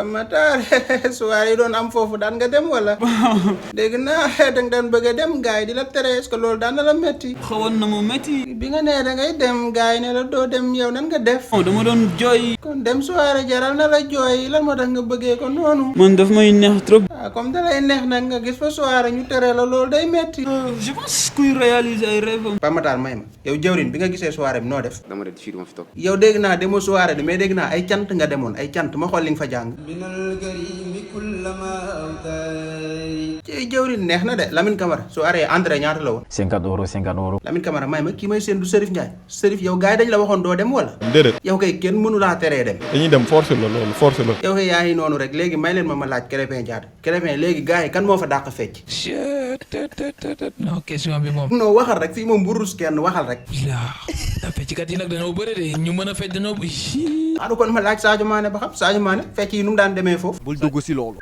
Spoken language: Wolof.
Matar soirée yi doon am foofu daan nga dem wala. dégg naa danga daan bëgg a dem gars yi di la tere est-ce que loolu daan na la métti. xawoon na mu métti. bi nga nee da ngay dem gars yi ne la doo dem yow nan nga def. dama doon jooy. kon dem soirée jaral na la jooy lan moo tax nga bëggee ko noonu. man daf may neex trop. comme da lay neex nag nga gis fa soirée ñu tere la loolu day métti. je pense kuy réaliser ay rêve am. Pa Matar may ma yow jëwrin bi nga gisee soirée bi noo def. dama de fii duma fi toog. yow dégg naa demoo soirée de mais dégg naa ay cant nga demoon ay cant ma xool li nga fa jàng. ci jëwrin neex na de Lamine Camara soirée entrée ñaata la woon. 50 euros. Lamine Camara may ma kii may seen du Serif Ndiaye Serif yow gars yi dañ la waxoon doo dem wala. déedéet. yow kay kenn mënu laa teree dem. dañuy dem force la loolu force la. yow kay yaa ngi noonu rek léegi may leen ma laaj Krépin Diatta Krépin léegi gars yi kan moo fa dàq fecc. non question bi moom. non waxal rek fii moom bu rus kenn waxal rek. daa fecckat yi nag dañoo bëri de ñu mën a fecc dañoo. kon ma laaj Sadio Mané ba xam Sadio Mané fecc yi nu mu daan demee foofu. bul dugg si loolu.